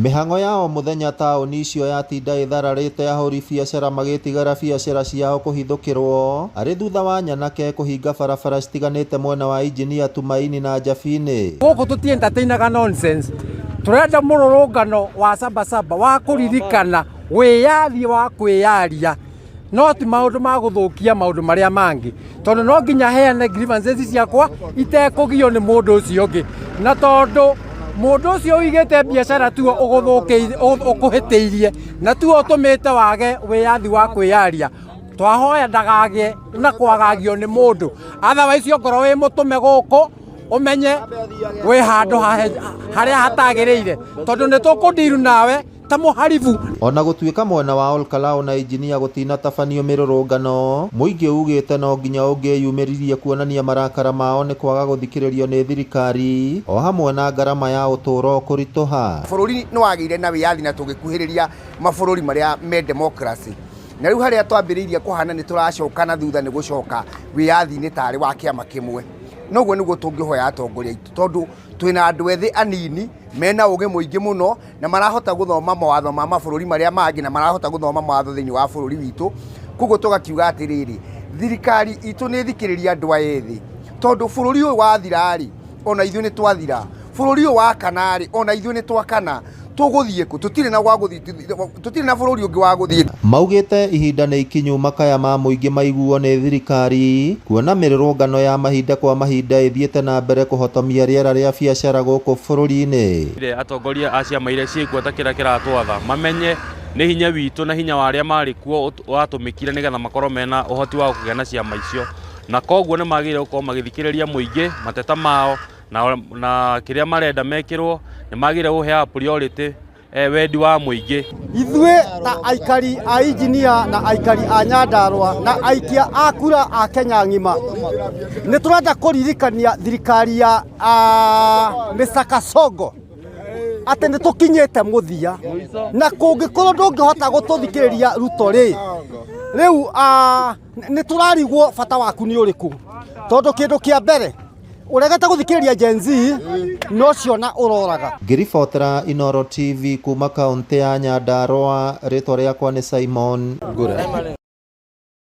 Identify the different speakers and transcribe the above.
Speaker 1: Mĩhang'o ya o mũthenya taũni icio yatinda ĩthararĩte ahũri biacara magĩtigĩra biacara ciao kũhithũkĩrwo arĩ thutha wa nyanake kũhinga barabara citiganĩte mwena wa Injinia Tumaini na Njabini.
Speaker 2: Gũkũ tũti entertainaga nonsense, tũrenda mũrũrũngano wa Sabasaba wa kũririkana wĩyathi wa kwĩyaria, no ti maũndũ ma gũthũkia maũndũ marĩa mangĩ, tondũ no nginya heane grievances ciakwa itekũgio nĩ mũndũ ũcio ũngĩ, na tondũ mũndũ ũcio ũigĩte biacara tuo ũkũhĩtĩirie na tuo ũtũmĩte wage wĩyathi wa kwĩyaria, twahoya ndagagĩe na kwagagio nĩ mũndũ. Otherwise ongorwo wĩ mũtũme gũkũ ũmenye wĩ handũ harĩa hatagĩrĩire, tondũ nĩ tũkũndiru nawe ta mũharibu.
Speaker 1: Ona gũtuĩka mwena wa Olkalau na Injinia gũtinatabanio mĩrũrũngano, mũingĩ ugĩte no nginya ũngĩyumĩririe kuonania marakara mao nĩ kwaga gũthikĩrĩrio nĩ thirikari o hamwe na ngarama ya ũtũũro kũritũha.
Speaker 3: Bũrũri nĩ wagĩire na wĩyathi na tũgĩkuhĩrĩria mabũrũri marĩa me democracy, na rĩu harĩa twambĩrĩirie kũhana nĩ tũracoka na thutha nĩ gũcoka wĩyathi-inĩ tarĩ wa kĩama kĩmwe. Noguo nĩguo tũngĩhoya atongoria aitũ, tondũ twĩna andũ ethĩ anini mena ũgĩ mũingĩ mũno na marahota gũthoma mawatho ma mabũrũri marĩa mangĩ na marahota gũthoma mawatho thĩinĩ wa bũrũri witũ. Koguo tũgakiuga atĩrĩrĩ, thirikari itũ nĩ ĩthikĩrĩrie andũ aya ethĩ, tondũ bũrũri ũyũ wathira-rĩ, ona ithuĩ nĩ twathira. Bũrũri ũyũ wakana-rĩ, ona ithuĩ nĩ twakana. Tũgũthiĩ kũ? Tũtirĩ na gwa gũthiĩ, tũtirĩ na bũrũri ũngĩ wa gũthiĩ.
Speaker 1: Maugĩte ihinda nĩ ikinyu makaya ma mũingĩ maiguo nĩ thirikari, kuona mĩrũrũngano ya mahinda kwa mahinda ĩthiĩte na mbere kũhotomia rĩera rĩa biacara gũkũ bũrũri-inĩ.
Speaker 4: Atongoria a ciama iria ciĩkuo ta kĩrĩa kĩratwatha mamenye nĩ hinya witũ na hinya wa arĩa marĩ kuo watũmĩkire nĩgetha makorwo mena ũhoti wa kũgĩa na ciama icio, na koguo nĩ magĩrĩire gũkorwo magĩthikĩrĩria mũingĩ mateta mao na kĩrĩa marenda mekĩrwo, nĩ magĩrĩire gũheaga priority wendi wa mũingĩ.
Speaker 5: Ithuĩ ta aikari a Injinia na aikari a Nyandarua na aikia a kura a Kenya ng'ima nĩ tũrenda kũririkania thirikari ya Mr. Kasongo atĩ nĩ tũkinyĩte mũthia, na kũngĩkorwo ndũngĩhota gũtũthikĩrĩria Ruto rĩ, rĩu nĩ tũrarigwo bata waku nĩ ũrĩkũ, tondũ kĩndũ kĩa mbere ũregete gũthikĩrĩria Gen Z no ciona ũroraga.
Speaker 1: Ngĩribotera Inooro TV kuma kaũntĩ ya Nyandarua, rĩtwa rĩakwa nĩ Simon Ngure.